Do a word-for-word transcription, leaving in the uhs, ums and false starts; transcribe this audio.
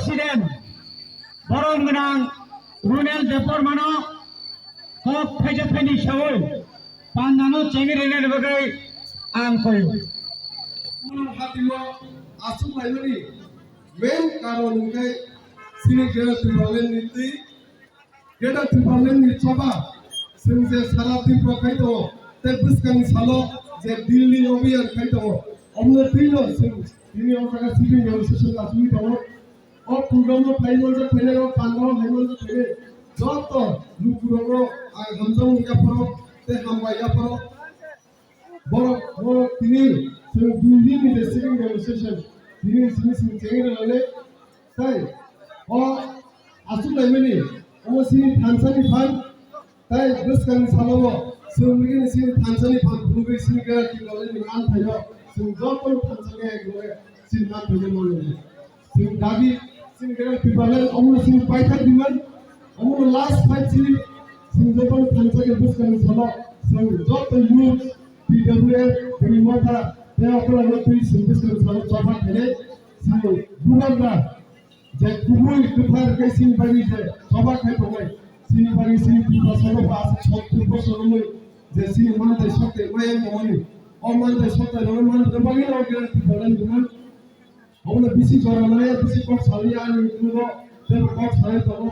President, borom gwnang Runel Debbarmano kok thaisa thaini sawi pandano chengwi rwna bagwi ang koyo. Hatio aswk laimani main karon hwnkhe chini Greater Tipraland ni twi Greater Tipraland ni choba, chwng je sara Tripura khai tongo, tei bwskangni salo je Delhi Abhiyan khai tongo, omono twino chwng tini o jaga sitting demonstration achugwi tongo. O program o phai manjak phainai, o pandal o phai manjak phainai, joto lukurokno ang hamjakmung yapharo tei hambai yapharo. Borok, borok tini chwng dui din ni je sitting demonstration, tini simi simi chengwi rwlainai. Tai o aswk laimani, omo chini thansa ni phan, tai bwskang ni salo bo chwng nini chini thansa ni phan phunugwi chini Greater Tipraland ni man phaio, chwng joto thansa ni ai chini man phaio mano. Chwng dabi, chini Greater Tipraland omo chini paithak demand, omo last fight chini, chwng joto thansa ni bwskang ni salo, chwng joto youth, T W F, Bini Motha, tei okra no twi chwng bwskang ni salo choba khainai, chwng bubagra, je kubui kwthar khe chini bagwi je choba khai tongnai, chini bagwi chini Tiprasa no ba aswk sottur bosor wngwi je chini mantai sokte maya tongmani, o mantai sokte rwmani bagwi no Greater Tipraland demand. Omono bisi jora maya, bisi kok salya ani ulo, tei kok salai tongo.